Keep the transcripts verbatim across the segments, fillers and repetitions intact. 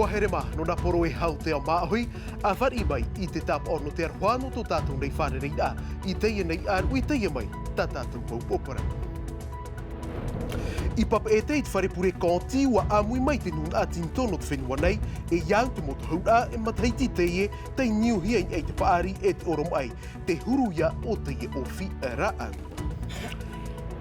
Ua here mā, nō nā poro e hau te ao māʻohi, ʻa fāriʻi mai i te tāpaʻo nō te aroha nō tō tātou nei fārereiraʻa, i teie nei ʻāruʻi teie mai, tā tātou mau pōpara. I Papeʻete i te fare pure County, ua ʻāmui mai te nūnaʻa Tinitō nō te fenua nei, e au te mau tohuraʻa e matahiti teie, tei niuhia i niʻa i te paʻari e te oromaʻi, te huru ia o teie ʻōfī rāʻau.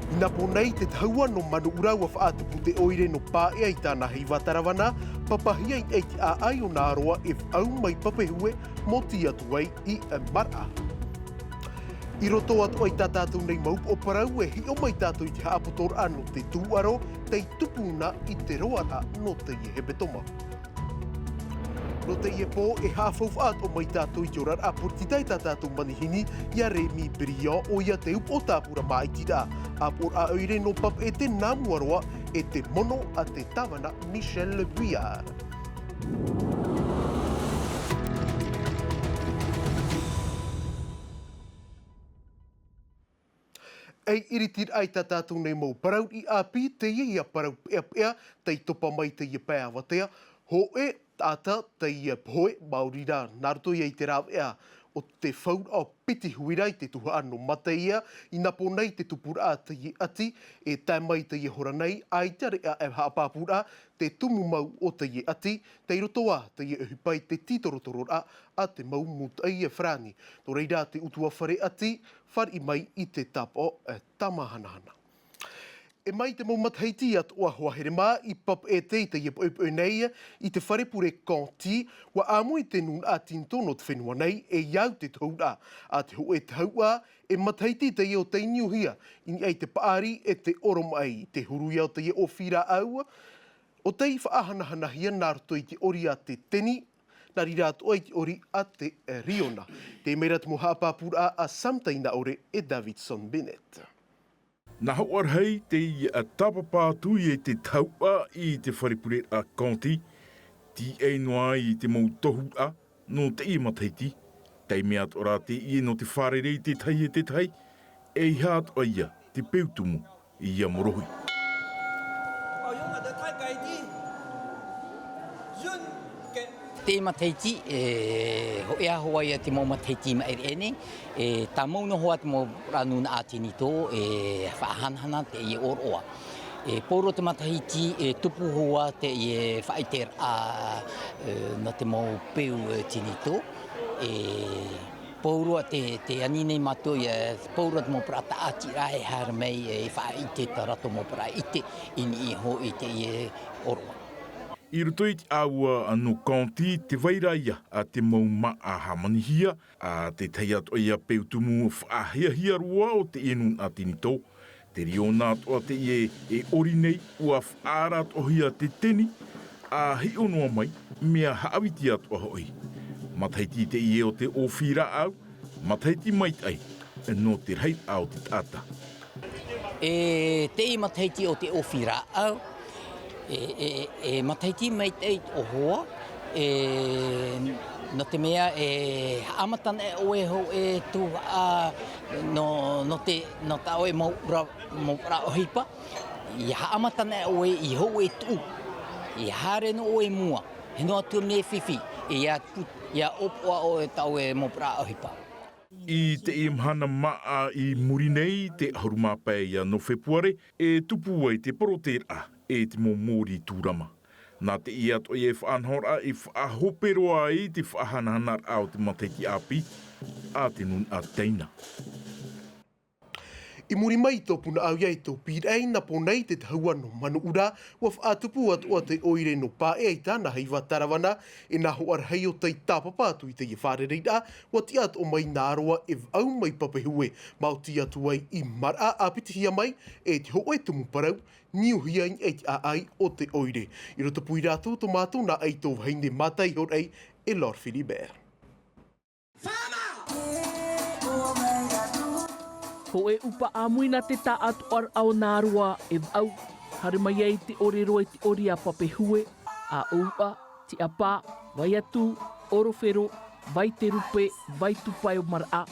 I nā pō nei te tahua nō Manuʻura ua faʻatupu te ʻoire nō Pāʻea i tāna heiva taravana, papahia i niʻa i te ʻāʻai o nā roa e vaʻu mai Papehue, mōtī atu ai i Maraʻa. I roto atoʻa i tā tātou nei mau pōparau e hiʻo mai tātou i te haʻapotoraʻa nō te tūʻaro, tei tupu na i te roaraʻa nō teie hepetoma. Nō teie pō, e haʻafaufaʻa atoʻa mai tātou i te oraraʻa poritita e tā tātou manihini, ia Rémy Brillant, ʻoia te upoʻo tāpura māʻitiraʻa, ʻāpoʻoraʻa ʻoire nō Papeʻete nā mua roa, e te mono a te tāvana Michel Vuillard. Ei iritiraʻa i tā tātou nei mau parau ʻāpī, teie ia parau peʻapeʻa, tei topa mai teie pae avatea, hōʻē taʻata teie pohe, maori rā, nā roto ia i te rāveʻa o te fauraʻa o Piti Huira i te tuhaʻa nō Mataia, i nā pō nei te tupuraʻa teie ʻati, e tae mai teie hora nei, ʻaita reʻa e haʻapāpūraʻa, te tumu mau o teie ʻati, tei roto ā teie ʻohipa i te tītorotororaʻa a te mau mūtaʻi farāni. Nō reira te ʻutuāfare ʻati, fāriʻi mai i te tāpaʻo, e, tāmāhanahana. E mai te mau matahiti atoʻa hoa here mā i Papeʻete i teie poʻipoʻi nei, i te fare pure County, ua ʻāmui te nūnaʻa Tinitō nō te fenua nei, e au te tohuraʻa a te hōʻē tahua, e matahiti teie o tei niuhia i niʻa i te paʻari e te oromaʻi, te huru ia o teie ʻōfī rāʻau, o tei faʻahanahanahia nā roto i te ʻori a te teni, nā reira atoʻa i te ʻori a te riona. Tei mai rā te mau haʻapāpūraʻa a Sam Tainaʻore e Davidson Bennett. Nā hoʻi rahi teie tāpapa atu i te tahua i te fare pureraʻa County, tīaʻi noa ai i te mau tohuraʻa nō teie matahiti, taime atoʻa rā teie nō te fārerei tētahi e tētahi, ʻeiaha atoʻa ia te peu tumu i ia morohi. Teie matahiti, e, hōʻē hoʻi ia te mau matahiti i maʻiri aʻe nei, e, tāmau noa hoʻi te mau nūnaʻa Tinitō, e, faʻahanahana teie ʻōroʻa. E, pauroa te matahiti, e, tupu hoʻi teie faʻaʻiteraʻa, e, nō te mau peu, e, Tinitō, e, pauroa te, te ani nei mātou ia, pauroa te mau parau tāʻatiraʻa e haere mai, e, faʻaʻite tā rātou mau parau ʻite i niʻa iho i teie ʻōroʻa. I roto i te ʻāua nō County, tē vai ra ia te mau māʻa hāmanihia, ā, tētahi atoʻa ia peu tumu faʻahiahia roa o teie nūnaʻa Tinitō, te riona atoʻa teie e ʻori nei, ʻua faʻaara atoʻahia te teni, ʻa hiʻo noa mai, mea haʻaviti atoʻa hoʻi. Matahiti teie o te ʻōfī rāʻau, matahiti maitaʻi nō te rahiraʻa o te taʻata. E teie matahiti o te ʻōfī rāʻau, e, e, e matahiti maitaʻi ʻoia, e, nō te mea e haʻamata nei ʻoe hōʻē tuhaʻa nō, nō te, nō tā ʻoe mau ra-, mau parau ʻohipa, ʻia haʻamata nei ʻoe i hōʻē tuʻu, ʻia haere noa ʻoe i mua, hinaʻaro atu mea fifi, ʻia pu-, ʻia ʻōpuaʻa ʻoe tā ʻoe mau parau ʻohipa. I teie mahana māʻa i muri nei, te ʻahuru mā pae ia nō Fepuare, e tupu ai te porotēraʻa e te mau mōrī tūrama. Nā teie atoʻa e faʻanahoraʻa i faʻahope roa ai te faʻahanahanaraʻa o te matahiti ʻāpī a te nūnaʻa Taina. I muri mai i tō Punaʻauia e tō Pīraʻe, nā pō nei te tahua nō Manuʻura, ʻua faʻatupu atoʻa te ʻoire nō Pāʻea i tāna heiva taravana, e nā hoʻi rahi o tei tāpapa atu i teie fārereiraʻa, ʻua tiʻa atoʻa mai nā roa e vaʻu mai Papehue, maoti atu ai i Maraʻa, ʻāpitihia mai e te hōʻē tumu parau, niuhia i te ʻāʻai o te ʻoire. I rotopū ia rātou tō mātou nā ʻaito vahine mātāʻihoraʻa e Laure Philibert. Hōʻē ʻupa ʻāmui nā te tāʻatoʻaraʻa o nā roa e vaʻu, haere mai ai te ʻōrero e te ʻori a Papehue, a ʻOuʻa, Tiʻapā, Vaiatu, ʻOrofero, Vaiterupe, Vaitupae o Maraʻa,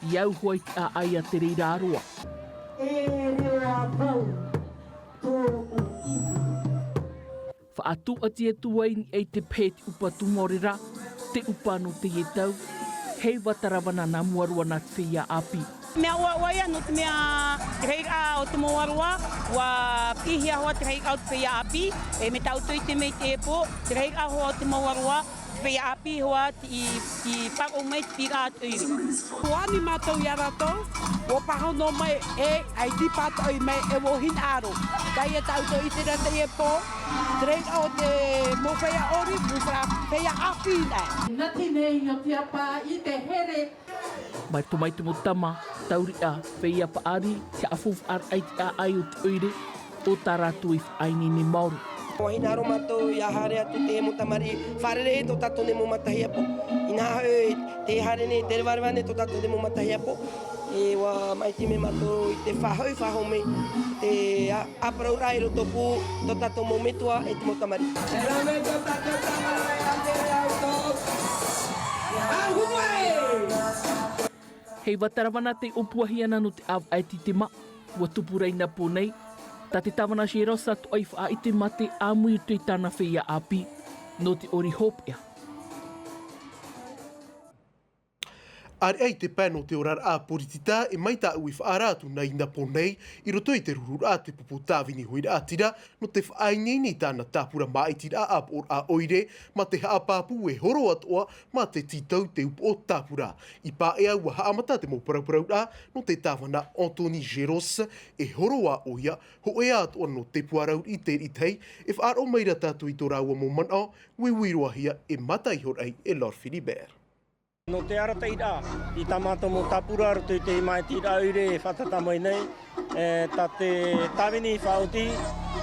i au hoʻi i te ʻāʻai a te reira roa. E reo a pau tōʻu ipu. Faʻatūʻati atu ai i niʻa i te pehe te ʻupa tū maori rā, te ʻupa nō teie tau, heiva taravana nā mua roa nā te feiā ʻāpī. Mea ʻoaʻoa ia nō te mea te rahiraʻa o te mau aroa, ua piʻihia hoʻi te rahiraʻa o te feiā ʻāpī, e me tāʻu tō ʻite mai i teie pō, te rahiraʻa hoʻi o te mau aroa, te feiā ʻāpī hoʻi i, i parau mai te pīraʻa ʻoire. Ua ani mātou iā rātou, ua pāhono mai e, ʻaita i pātoʻi mai e vau hinaʻaro. Teie tāʻu tō ʻite ra teie pō, te rahiraʻa o te mau feiā ʻori, mau feiā ʻāpī nei. Nati nei nō te apa i te here. Mai roto mai te mau tama, tauriʻa, feiā paʻari, te haʻafaufaʻaraʻa i te ʻāʻai o te ʻoire, ʻo tā rātou e faʻaineine maoro. Ua hinaʻaro mātou ia haere atu te mau tamariʻi, fārerei tō tātou nei mau matahiapo. Inaha hoʻi, tē haere nei, tē revareva nei tō tātou nei mau matahiapo. E ua maʻiti mai mātou i te faʻahoʻi faʻahou mai, te ā, ʻāparauraʻa i rotopū, tō tātou mau metua e te mau tamariʻi. E rave tō tātou tamariʻi a te reo tō. Ahua e! Heiva taravana tē ʻōpuahia ana nō te ʻāvaʻe tītema, ua tupu ra i nā pō nei, tā te tāvana Geros atoʻa i faʻaʻite mā te ʻāmui i roto i tāna feiā ʻāpī, nō te ʻori hopeʻa. ʻAreʻa i te pae nō te oraraʻa poritita, e mai tāʻu i faʻaara atu nā i nā pō nei, i roto i te rururaʻa te pupu tāvini huiraʻatira, nō te faʻaineine i tāna tāpura māʻitiraʻa ʻāpoʻoraʻa ʻoire, mā te haʻapāpū e horo atoʻa, mā te tītau te upoʻo tāpura. I Paea ua haʻamata te mau parauparauraʻa, nō te tāvana Anthony Geros, e horo ā ʻoia, hōʻē atoʻa nō te puarauri i te riʻi tahi, e faʻaroʻo mai ra tātou i tō rāua mau manaʻo, uiui roa hia e mātaihoraʻa e Lord Philibert. Nō te arataʻiraʻa i tā mātou mau tāpura roto i te māʻitiraʻa ʻoire e fātata mai nei, e, tā te tāvini faʻaoti,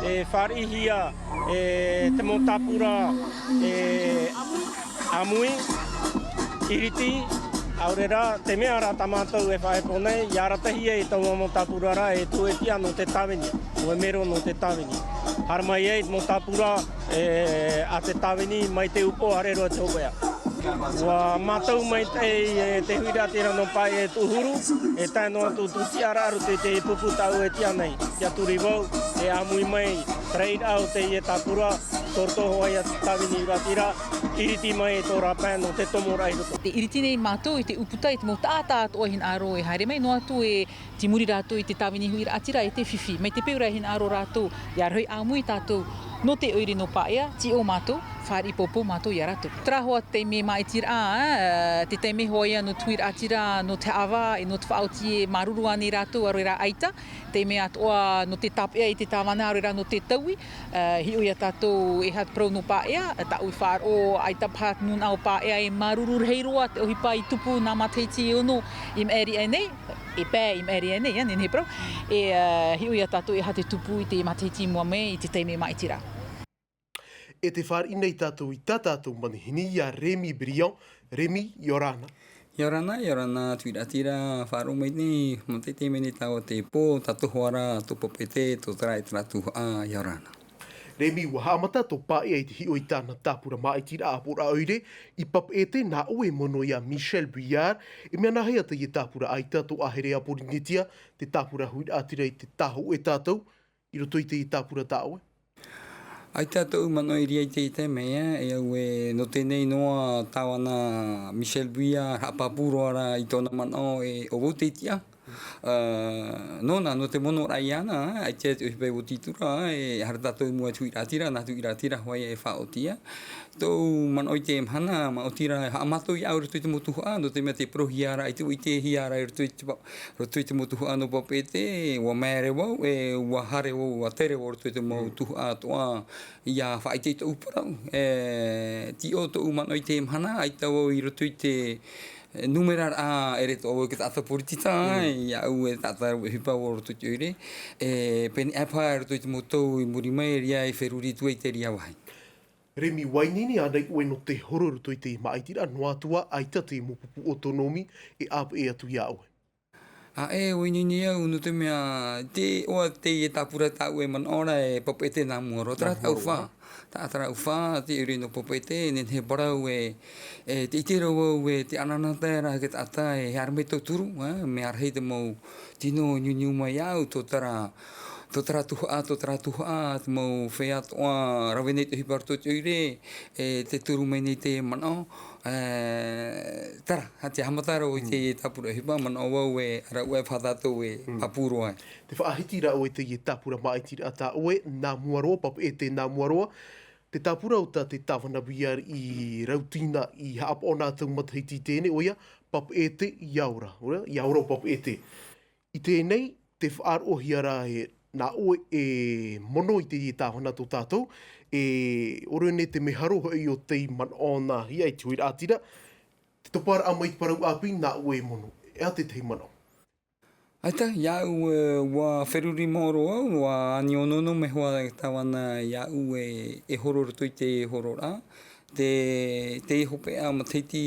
e fāriʻihia, e, te mau tāpura, e, ʻāmui, ʻiriti, ʻaore rā, te mea rā tā mātou e faʻahepo nei, ia aratahia i taua mau tāpura rā, e tūʻetia nō te tāvini, ʻo e mero nō te tāvini. Haere mai ai te mau tāpura, e, a te tāvini, mai te upoʻo haere roa te hopeʻa. Ua mātau maitaʻi, e, te huiraʻatira nō Paea e tuʻuhuru, e tae noa atu tū tiʻaraʻa roto i te pupu tāʻu e tiʻa nei, ʻia turi vau, e ʻāmui mai, te rahiraʻa o teie tāpura, tō roto hoʻi ia te tāvini huiraʻatira, ʻiriti mai tō rāpae nō te tomoraʻa i roto. Tē ʻiriti nei mātou i te ʻūputa i te mau taʻata atoʻa hinaʻaro e haere mai noa atu e tei muri rātou i te tāvini huiraʻatira e te fifi. Mai te peu ra e hinaʻaro rātou, ʻia rahi ʻāmui tātou nō te ʻoire nō Paea, tīʻo mātou, fāriʻi poupou mātou ia rātou. Terā hoʻi te taime māʻitiraʻa, ā, te taime hoʻi ia nō te huiraʻatira, nō te haʻavā, e nō te faʻaoti e māuruuru ānei rātou, ʻaore rā ʻaita, taime atoʻa nō te tāpeʻa i te tāvana, ʻaore rā nō te taui, ā, hiʻo ia tātou e aha te parau nō Paea, tāʻu i faʻaroʻo, ʻaita paha te nūnaʻa o Paea e māuruuru rahi roa te ʻohipa i tupu nā matahiti e ono i maʻiri aʻe nei, e pae i maʻiri aʻe nei, ā, nehenehe parau. E, ā, hiʻo ia tātou e aha te tupu i te matahiti i mua mai i te taime māʻitiraʻa. E tē fāriʻi nei tātou i tā tātou manihini ia Remi Brillant. Remi, ʻia ora na. ʻIa ora na, ʻia ora na, tū huiraʻatira, faʻaroʻo mai nei, mā te taime nei tāua te pō, tā tō hoa ra, tō Papeʻete, tō terā e terā tuhaʻa, ʻia ora na. Remi, ua haʻamata tō Paea i te hiʻo i tāna tāpura māʻitiraʻa ʻāpoʻoraʻa ʻoire, i Papeʻete nā ʻoe e mono ia Michel Bouillard, e mea nāhea teie tāpura ʻaita tō ʻāhere a Pōrīnetia, te tāpura huiraʻatira i te tāhōʻē tātou, i roto i teie tāpura tā ʻoe? ʻAita tōʻu manaʻo i reira i teie taime, e au e nō teie nei noa tāvana Michel Bouillard, haʻapāpū roa ra i tōna manaʻo e ʻo vau te tiʻa. Ā, nōna, nō te monoraʻa iāna, ʻaita te ʻohipa e oti atu ra, e haere tātou i mua i te huiraʻatira, nā te huiraʻatira hoʻi e faʻaoti ia. Tōʻu manaʻo i teie mahana, maoti rā, e haʻamātau ia au i roto i te mau tuhaʻa, nō te mea tē parauhia ra, ʻaita e ʻitehia ra i roto i te pa-, roto i te mau tuhaʻa nō Papeʻete, ua māere vau, e ua haere vau, ua tere vau i roto i te mau tuhaʻa atoʻa, ʻia faʻaʻite i tōʻu parau. E, tīʻo tōʻu manaʻo i teie mahana, ʻaita vau i roto i te, e, nūmeraraʻa ʻere atoʻa vau e taʻata poritita, ia au e taʻata ʻohipa vau i roto i te ʻoire. E, pēneiaʻe paha i roto i te mau tau i muri mai, e ʻere ia e feruri atu ai i te reira vāhi. Remi, ʻua ineine ānei ʻoe nō te horo i roto i te māʻitiraʻa noa atu ā, ʻaita te mau pupu ʻotonōmi e ʻāpeʻe atu ia ʻoe? ʻAe, ʻua ineine au, nō te mea, te, ʻoia teie tāpura tāʻu e manaʻo ra e Papeʻete nā mua roa, terā tāʻu fā. Taʻata rāʻau fā, te ʻoire nō Papeʻete, e nehenehe parau e, e tē ʻite ra vau e te ʻanaʻanatae ra te taʻata e haere mai tauturu, ā, mea rahi te mau tino e niuniu mai iāʻu, tō terā, Tō terā tuhaʻa, tō terā tuhaʻa, te mau feiā toʻa rave nei te ʻohipa roto i te ʻoire, e, tē turu mai nei te manaʻo, e, terā, ʻa te haʻamata ra ʻoe i te tāpura ʻohipa, manaʻo vau e, ʻaita ʻoe e faʻatātou e pāpū roa ai. Te faʻahiti ra ʻoe i te tāpura māʻitiraʻa tā ʻoe, nā mua roa, papeʻete nā mua roa, te tāpura o tā te tāvana V R i Rautina i haʻapaʻo nā tau matahiti i teie nei, ʻoia, papeʻete ia ora, ʻoia, ia ora o papeʻete. I teie nei, tē faʻaroʻohia ra e, nā ʻoe e mono i teie tāvana tō tātou, e ʻore nei te mea haro hoʻi o tei manaʻo nā hia i te huiraʻatira, te toparaʻa mai te parau ʻāpī nā ʻoe e mono, e aha te tahi manaʻo? ʻAita, iāʻu, e, ʻua feruri maoro au, ʻua ani onoono mai hoʻi te tāvana iāʻu e, e horo roto i te hororaʻa. Te, te hopeʻa matahiti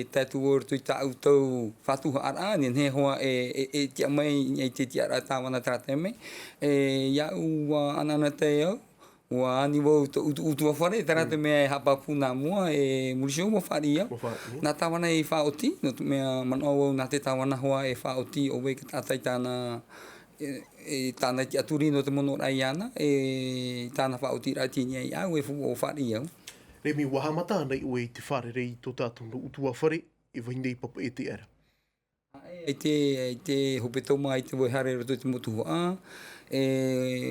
e tae atu vau roto i tāʻu tau faʻatuhaʻaraʻa, nehenehe hoʻi e, e, e tiʻa mai i te tiʻaraʻa tāvana terā taime. E, iāʻu ʻua ʻanaʻanatae au, ʻua ani vau tōʻu utuafare, terā te mea e haʻapāpū nā mua, e muri iho ʻua fāriʻi au. ʻUa fāriʻi. Nā tāvana i faʻaoti, nō te mea manaʻo vau nā te tāvana hoʻi e faʻaoti, ʻo vai te taʻata i tāna, e, e tāna tiʻaturi nō te monoraʻa iāna, e tāna faʻaotiraʻa i teie nei iāʻu, e fu-, ʻua fāriʻi au. Remi, ʻua haʻamata ānei ʻoe i te fārerei i tō tātou nō utuafare, e vai nei papeʻete ra? ʻAe, ʻaita, ʻaita hepetoma, ʻaita vau e haere roto i te mau tuhaʻa, e,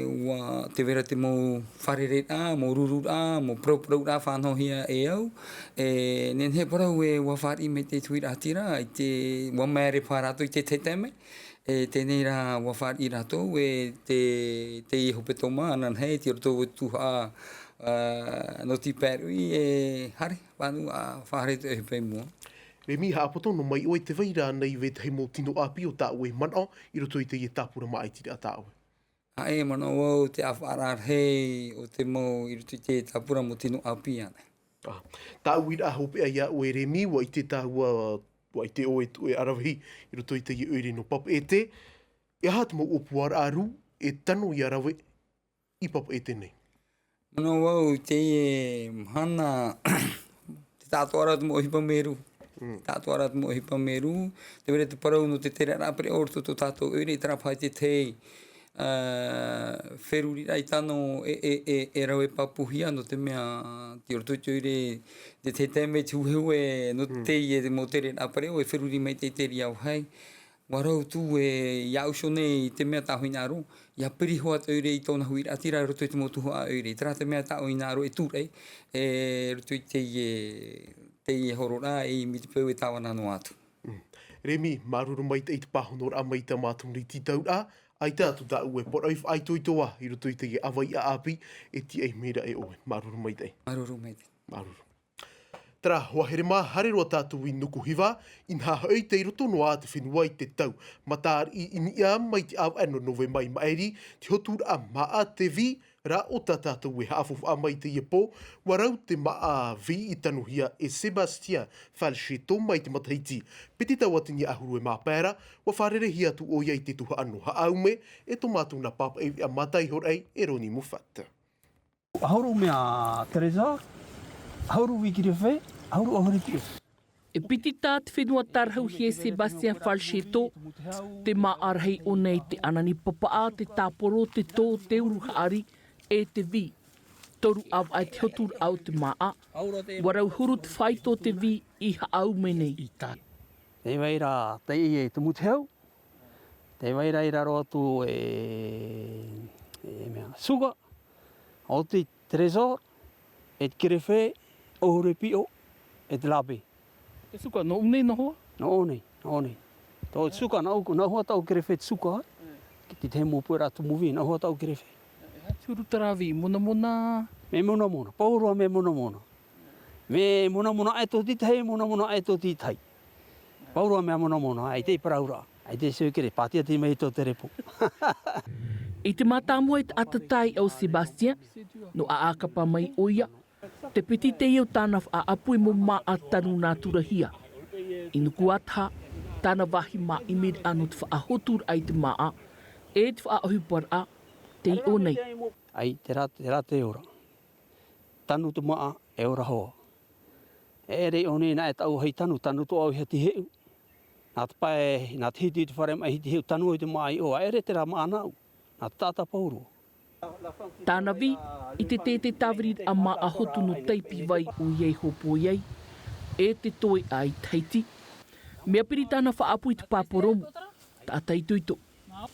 ʻua, tē vai ra te mau fārereiraʻa, mau rururaʻa, mau parauparauraʻa faʻanahohia e au, e, nehenehe parau e ʻua fāriʻi mai te huiraʻatira, ʻaita ʻua māere paha rātou i te tahi taime, e, teie nei rā ʻua fāriʻi rātou, e, te, te hepetoma, ananahi, tei roto i te tuhaʻa, a, nō te pae rui, e, haere, vānu, ʻa, faʻahaere te ʻohipa i mua. Remi, haʻapoto noa mai ʻoe, tē vai ra ānei vetahi mau tino ʻāpī o tā ʻoe manaʻo i roto i teie tāpura māʻitiraʻa tā ʻoe? ʻAe, manaʻo vau te ʻāfaʻaraʻa rahi o te mau i roto i te tāpura mau tino ʻāpī ānei. ʻĀ, tāʻu uiraʻa hopeʻa iā ʻoe Remi, ʻua ʻite tāua, ʻua ʻite ʻoe tō ʻoe aravihi i roto i teie ʻoire nō papeʻete, e aha te mau ʻōpuaraʻa rū e tano ʻia rave i papeʻete nei? Manaʻo vau, teie mahana, te taʻatoʻaraʻa o te mau ʻohipa merū. Mm. Taʻatoʻaraʻa o te mau ʻohipa merū. Tē vai ra te parau nō te tereraʻa pereʻoʻo o roto i tō tātou ʻoire, terā paha te tahi, ā, feruriraʻa i tano e, e, e, e rave pāpūhia, nō te mea, tei roto i te ʻoire, te tahi taime te huehue, nō teie mau tereraʻa pereʻoʻo, e feruri maitaʻi i terā vāhi. ʻUa rau atu e, iāʻu iho nei te mea tāʻu hinaʻaro, ʻia piri hoʻi te ʻoire i tōna huiraʻatira i roto i te mau tuhaʻa ʻoire. Terā te mea tāʻu hinaʻaro e tūraʻi, e, roto i teie, teie hororaʻa, e ʻimi te peu e tāvana noa atu. Mm. Remi, māuruuru maitaʻi i te pāhonoraʻa mai i tā mātou nei tītauraʻa, ʻaita atu tāʻu e pōʻiʻi faʻaitoito i roto i teie ʻāvaʻe ʻāpī, e tiʻa mai ra e ʻoe. Māuruuru maitaʻi. Māuruuru maitaʻi. Māuruuru. Terā, hoa here mā, haere roa tātou i Nukuhiva, inaha hoʻi tei roto noa te fenua i te tau. Matariʻi i niʻa mai te ʻāvaʻe nō Novema i maʻiri, te hoturaʻa māʻa te vī, rā ʻo tā tātou e haʻafaufaʻa mai i teie pō, ʻua rau te māʻa vī i tanuhia e Sébastien Falchetto mai te matahiti piti tauatini ʻahuru e mā pae ra, ʻua fārereihia atu ʻoia i te tuhaʻa nō Haʻaume, e tō mātou nā pāpaʻi veʻa mātaihoraʻa e Roni Muffat. ʻAhuru mea Teresa, ʻahuru vī kerefe, ʻahuru ʻohore piʻo. E piti tā te fenua tārahu hia e Sébastien Falchetto, te māʻa rahi ʻōna i te ʻanani papaʻa, te tāporo, te tō, te uru haʻari, e te vī. Toru ʻāvaʻe te hoturaʻa o te māʻa, ʻua rau huru te faito o te vī i Haʻaume nei. Tē vai ra, teie te Mutehau, tē vai ra i raro atu e, e mea, Suka, ʻo te Trésor, e te Kerefe, ʻohore piʻo, e te Lape. Te Suka, nō ʻō nei noa? Nō ʻō nei, nō ʻō nei. Tō te Suka, nā ʻō, nā ʻō tāʻu Kerefe te Suka, e? Ki te tahi mau pueraʻa tumu vī, nā ʻō tāʻu Kerefe. E aha te huru terā vī, monamona? Mea monamona, pauroa mea monamona. Mea monamona ʻae tō te tahi, monamona ʻae tō te tahi. Pauroa mea monamona, ʻaita e parau ra, ʻaita e sio kere, pātia te mai tō te repo. I te mātāmua i te ʻātaʻata o Sébastien, nō ʻāʻākapa mai ʻoia, te piti teie o tāna faʻaʻapu i mau māʻa tanu nāturahia. I Nukuataha, tāna vāhi māʻimiraʻa nō te faʻahoturaʻa i te māʻa, e te faʻaʻohiparaʻa, tei ʻō nei. ʻAi, terā, terā te ora. Tanu te māʻa, e ora hoʻi. E ʻere i ʻō nei, nā ʻō tāʻu hei tanu, tanu tō ʻoe hei te heu. Nā te pae, nā te hitu i te fare maʻi hei te heu, tanu i te māʻa i ʻō, e ʻere terā māʻa nāʻu. Nā te taʻata paurō. Tāna vī, i te tētē tāviriraʻa māʻa hotu nō Taipīvai ʻoia e hōpoi ai, e te toeʻa i Tahiti. Mea piri tāna faʻaʻapu i te pāporomu, taʻata itoito.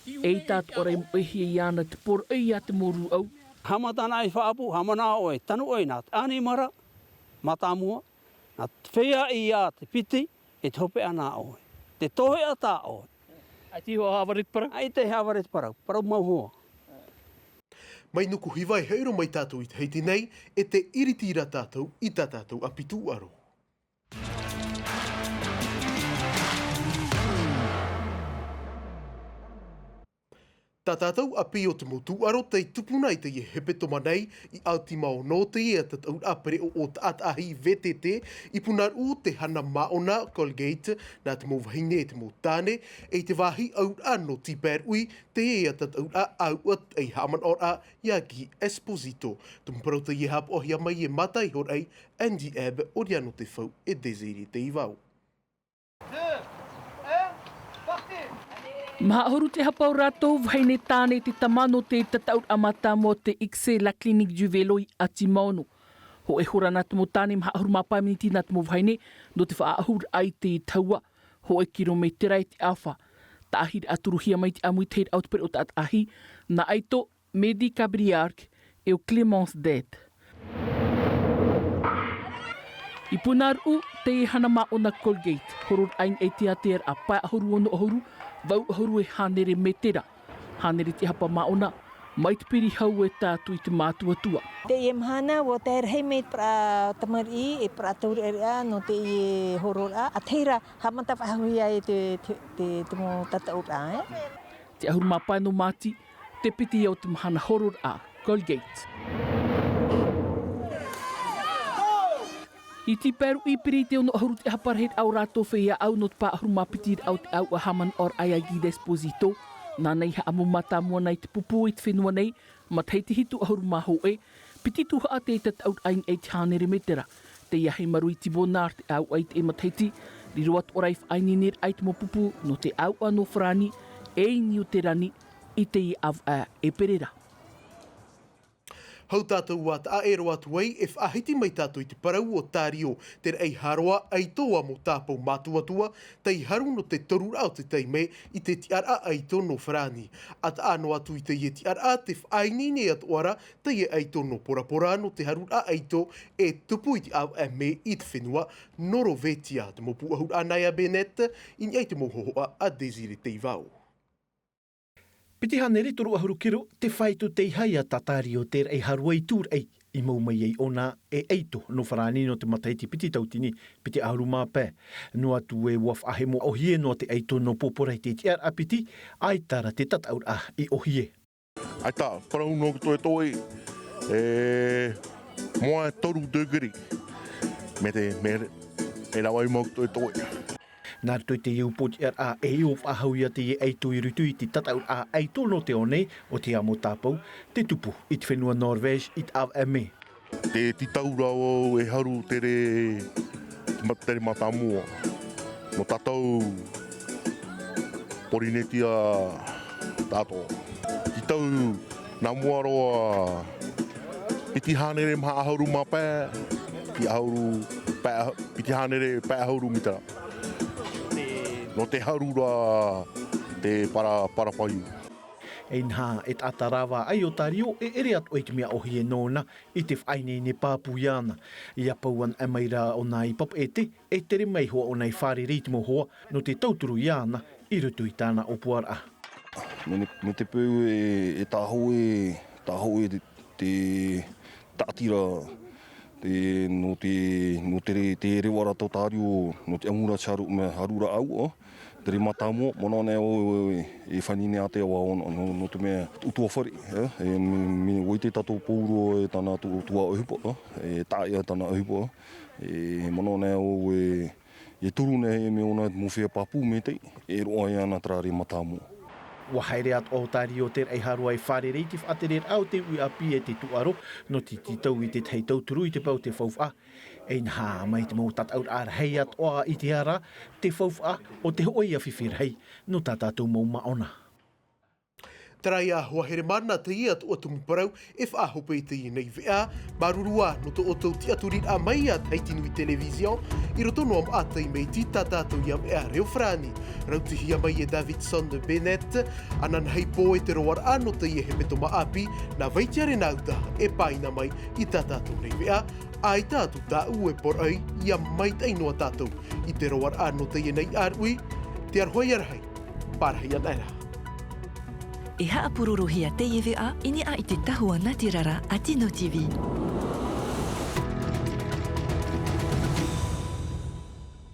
E ʻaita atoʻa ra e moʻehia iāna te poroʻi a te mau rūʻau. Haʻamata anaʻe i faʻaʻapu, haʻamanaʻo ʻoe, tanu ʻoe nā te ʻanimara mātāmua, nā te feiā ia te piti, e te hopeʻa nā ʻoe. Te toeʻa tā ʻoe. ʻAita iho haʻavare te parau? ʻAita e haʻavare te parau, parau mau hoa. Mai Nukuhiva e haere mai tātou i Tahiti nei, e tē ʻiriti ra tātou i tā tātou ʻapi tūʻaro. Tā tātou ʻapi o te mau tūʻaro tei tupu nei i teie hepetoma nei, i Aotimaono teie tataʻuraʻa pereʻoʻo taʻataʻahi V T T, i Punaruʻu te hana māʻona Colgate, nā te mau vahine e te mau tāne, e i te vāhi auraʻa nō Tipaeruʻi, teie tataʻuraʻa ʻāuʻa ei haʻamanaʻoraʻa iā Guy Esposito. Te mau parau teie haʻapaʻohia mai e Mata Ihoraʻi, Andy Ebb, ʻo Riano Tefau e Désiré Teivao. Maha ʻahuru te hapa o rātou vahine tāne te tama nō te tataʻuraʻa mātāmua o te X C, la Clinique du Vélo i Aotimaono. Hōʻē hora nā te mau tāne, maha ʻahuru mā pae miniti nā te mau vahine, nō te faʻaʻahuraʻa i te tahua, hōʻē kirometera i te ʻāfa. Taʻahiraʻa turuhia mai te ʻāmuitahiraʻa o te pereʻoʻo taʻataʻahi, nā ʻaito, Mehdi Kabriark, e ʻo Clémence Dette. I Punaruʻu, teie hana māʻona Colgate, hororaʻa i niʻa i te ʻātearaʻa pae ʻahuru ono ʻahuru, vaʻu ʻahuru e hānere metera. Hānere te hapa māʻona, mai te piri hau e tae atu i te mātuatua. Teie mahana, ʻua tae rahi mai te parau tamariʻi, e parau taureʻareʻa nō teie hororaʻa, ʻa tahi ra, haʻamata faʻahou ai te, te, te, te mau tataʻuraʻa, e. Te ʻahuru mā pae nō Māti, te piti o te mahana hororaʻa, Colgate. I Tipaeruʻi, piri i te ono ʻahuru te hapa rahiraʻa o rātou feiā ʻau nō te pae ʻahuru mā piti raʻa o te ʻāuʻa haʻamanaʻoraʻa iā Guy Esposito. Nāna i haʻamau mātāmua nei te pupu i te fenua nei, matahiti hitu ʻahuru mā hōʻē, piti tuhaʻa te tataʻuraʻa i niʻa i te hānere metera. Tei Ahemaru i Tibonard te ʻāuʻa i teie matahiti, riro atoʻa ra i faʻaineineraʻa i te mau pupu nō te ʻāuʻa nō Farāni, e i Niuterani, i teie ʻāvaʻe e pere ra. Hau tātou ā taʻa ʻē roa atu ai, e faʻahiti mai tātou i te parau o Tārio, te raʻi hāroa ʻaito ʻa Motāpau Mātuatua, tei haru nō te toruraʻa o te taime i te tiʻaraʻa ʻaito nō Farāni. ʻA taʻa noa atu i teie tiʻaraʻa, tē faʻaineine atoʻa ra teie ʻaito nō Porapora nō te haruraʻa ʻaito e tupu i te ʻāvaʻe mē i te fenua Norovetia. Te mau pūʻohuraʻa nā ia Bennett, i niʻa i te mau hōhoʻa a Désiré Teivao. Piti hānere toru ʻahuru kiro te faito tei haere a Tārio, te raʻi hāroa i tūraʻi i mau mai ai ʻōna e ʻaito nō Farāni nō te matahiti piti tauatini piti ʻahuru mā pae. Noa atu ē ʻua faʻahemo ʻōhie noa te ʻaito nō Porapora i te tiʻaraʻa piti, ʻaita rā te tataʻuraʻa i ʻōhie. ʻAita, parau nō te toetoe, e, moa e toru degree. Mea te, mea, e rave mau te toetoe. Nā roto i teie upoʻotiʻaraʻa, e ʻio faʻahou ia teie ʻaito i roto i te tataʻuraʻa ʻaito nō te ao nei o te amo tāpau, te tupu i te fenua Norvège i te ʻāvaʻe mē. Te tītau rā vau e haru tere, ma-, tere mātāmua. Nō tātou Porinetia tātou. Tītau nā mua roa, piti hānere maha ʻahuru mā pae, piti ʻahuru pae, piti hānere pae ʻahuru mitera. Nō te haru rā te para, parapaiu. Inaha, e taʻata rāvaʻai o Tārio, e ʻere atoʻa i te mea ʻōhie nōna i te faʻaineine pāpū iāna. ʻIa pau anaʻe mai rā ʻōna i Papeʻete, e tere mai hoʻi ʻōna i fārerei i te mau hoa nō te tauturu iāna i roto i tāna ʻōpuaraʻa. Nō te, nō te peu e, e tāhōʻē, tāhōʻē te, te tāʻatira, te, nō te, nō te re-, te reva rātou Tārio, nō te ʻamura te haru-, mea haruraʻa ʻaua, tere mātāmua, manaʻo nei au e, e faʻaineine ātea vau nō, nō, nō te mea utuafare, e, e, me, me, ʻua ʻite tātou pauroa e tāna tu-, tuaʻohipa, e, taʻa ia tāna ʻohipa, e, manaʻo nei au e, e turu nei e mea ʻōna mau feiā pāpū maitaʻi, e roaʻa iāna terā reva mātāmua. ʻUa haere atoʻa ʻo Tārio, te raʻi hāroa, i fārerei i te faʻatereraʻa o te uʻi ʻāpī e te tūʻaro, nō te tītau i te tahi tauturu i te pae o te faufaʻa. Inaha, mai te mau tataʻuraʻa rahi atoʻa i te ara, te faufaʻa, ʻo te hōʻē ia fifi rahi nō tā tātou mau māʻona. Taraia hoa here mana teie atu atu parau e faʻahope i teie nei veʻa. Māuruuru nō tō ʻoutou tiʻaturiraʻa mai a Tahiti Nui Television i roto noa maʻa taime iti tā tātou ia veʻa reo farāni. Rautihia mai e Davidson Bennett, ananahi pō e te roaraʻa nō teie hepetoma ʻāpī, nā Vaitiare Nauta e pāina mai i tā tātou nei veʻa. ʻAita atu tāʻu e poroʻi ia maitaʻi noa tātou i te roaraʻa nō teie nei ʻāruʻi. Te aroha ia rahi, pārahi ana ra. E haʻapurorohia teie veʻa i niʻa i te tahua nātirara a Tino TV.